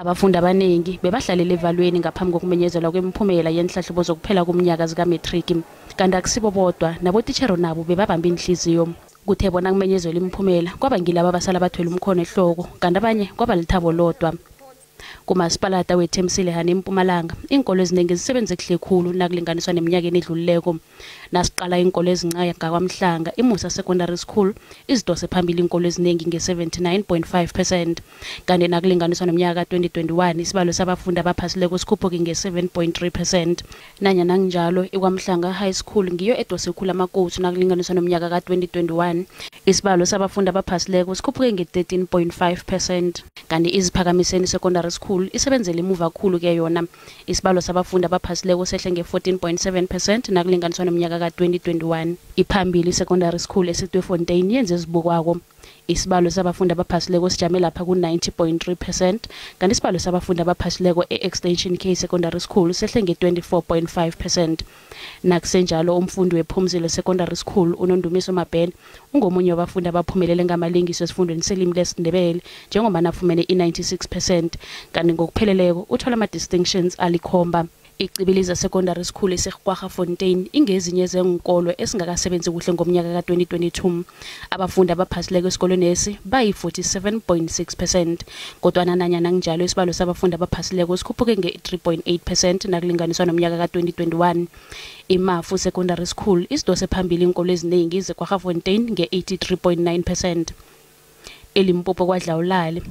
Abafundi abaningi bebahlalele evalweni ngaphambi kokumenyezelwa kwemiphumela yenhlahlubo zokuphela komnyaka zikametriki. Kanti akusibo bodwa, nabotitjhere nabo bebabamba inhliziyo. Kuthe bona kumenyezelwa imiphumela kwaba ngilabo abasala bathwele umkhono ehloko, kanti abanye kwaba lithabo lodwa. Kumasipalata weThemsile Hani eMpumalanga, iinkolo ezinengi zisebenze kuhle khulu nakulinganiswa neminyakeni edlulileko. Nasiqala iinkolo ezincane ngakwaMhlanga, iMusa Secondary School izidose phambili iinkolo ezinengi nge-79.5%. Kanti nakulinganiswa nomnyaka ka-2021, isibalo sabafundi abaphasileko sikhuphuke nge-7.3%. Nanyana kunjalo, iKwaMhlanga High School ngiyo edose khulu amakowusu nakulinganiswa nomnyaka ka-2021. Isibalo sabafundi abaphasileko sikhuphuke nge-13.5%. Kanti iZiphakamiseni Secondary School isebenzele emuva khulu ke yona. Isibalo sabafundi abaphasileko sehle nge-14.7% nakulinganiswa nomnyaka ka-2021. Iphambili Secondary School eseTweefontein yenze ezibukwako. Isibalo sabafundi abaphasileko sijame lapha ku-90.3%, kanti isibalo sabafundi abaphasileko e-Extension K Secondary School sehle nge-24.5%. Nakusenjalo, umfundi wePhumzile Secondary School uNondumiso Mabhena ungomunye wabafundi abaphumelele ngamalengiso esifundweni selimi lesiNdebele, njengoba nafumene i-96%, kanti ngokupheleleko uthola ama-distinctions alikhomba. Icibiliza Secondary School eseKwaggafontein ingezinye zeenkolo esingakasebenzi kuhle ngomnyaka ka-2022. Abafundi abaphasileko esikolweni esi bayi-47.6%, kodwana nanyana kunjalo isibalo sabafundi abaphasileko sikhuphuke nge-3.8% nakulinganiswa nomnyaka ka-2021. IMafu Secondary School isidose phambili iinkolo ezinengi zeKwaggafontein nge-83.9%. ELimpopo kwaDlawulale,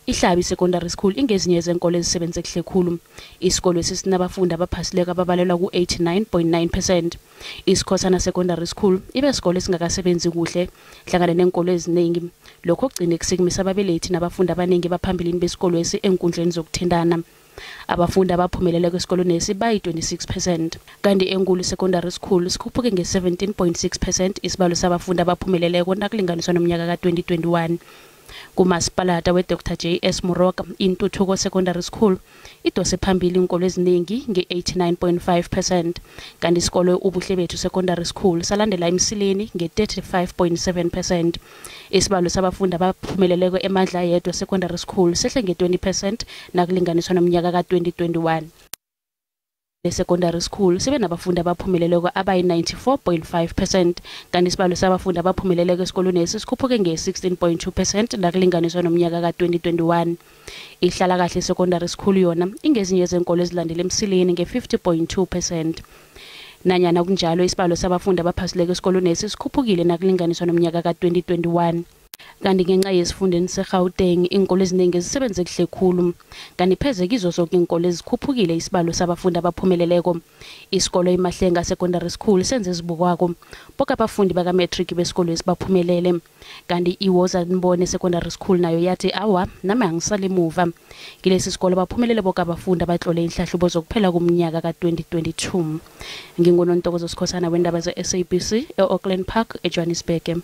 Ihlabi Secondary School ingezinye zenkolo ezisebenze kuhle khulu. Isikolo esisinabafundi abaphasileko ababalelwa ku-89.9%. Isikhosana Secondary School ibe sikolo esingakasebenzi kuhle hlangana neenkolo eziningi. Lokho kugcine kusikumisa ababelethi nabafundi abaningi baphambilini besikolo esi enkundleni zokuthintana. Abafundi abaphumeleleko esikolweni esi bayi-26%. Kanti enkulu Secondary School sikhuphuke nge-17.6% isibalo sabafundi abaphumeleleko nakulinganiswa nomnyaka ka-2021. Kumasipalata we-Dr J S Moroka, Intuthuko Secondary School idose phambili iinkolo eziningi nge-89.5%, kanti isikolo Ubuhle Bethu Secondary School salandela emsileni nge-35.7%. Isibalo sabafundi abaphumeleleko eMandla Yedwa Secondary School sehle nge-20% nakulinganiswa nomnyaka ka-2021. Secondary School sibe nabafundi abaphumeleleko abayi-94.5%, kanti isibalo sabafundi abaphumeleleko esikolweni esi sikhuphuke nge-16.2% nakulinganiswa nomnyaka ka-2021. Ihlala Kahle Secondary School yona ingezinye zenkolo ezilandela emsileni nge-50.2%. Nanyana kunjalo, isibalo sabafundi abaphasileko esikolweni esi sikhuphukile nakulinganiswa nomnyaka ka-2021. Kanti ngenxa yesifundeni seGauteng, iinkolo eziningi zisebenze kuhle khulu, kanti pheze kizo zonke iinkolo ezikhuphukile isibalo sabafundi abaphumeleleko. Isikolo iMahlenga Secondary School senze ezibukwako, boke abafundi baka-matric besikolo esibaphumelele. Kanti iWozanibone Secondary School nayo yathi awa, nami angisale emuva. Kilesi sikolo baphumelele boke abafundi abatlole inhlahlubo zokuphela komnyaka ka-2022. NginguNontokozo Sikhosana wendaba ze-SABC e-Auckland Park, eJohannesburg.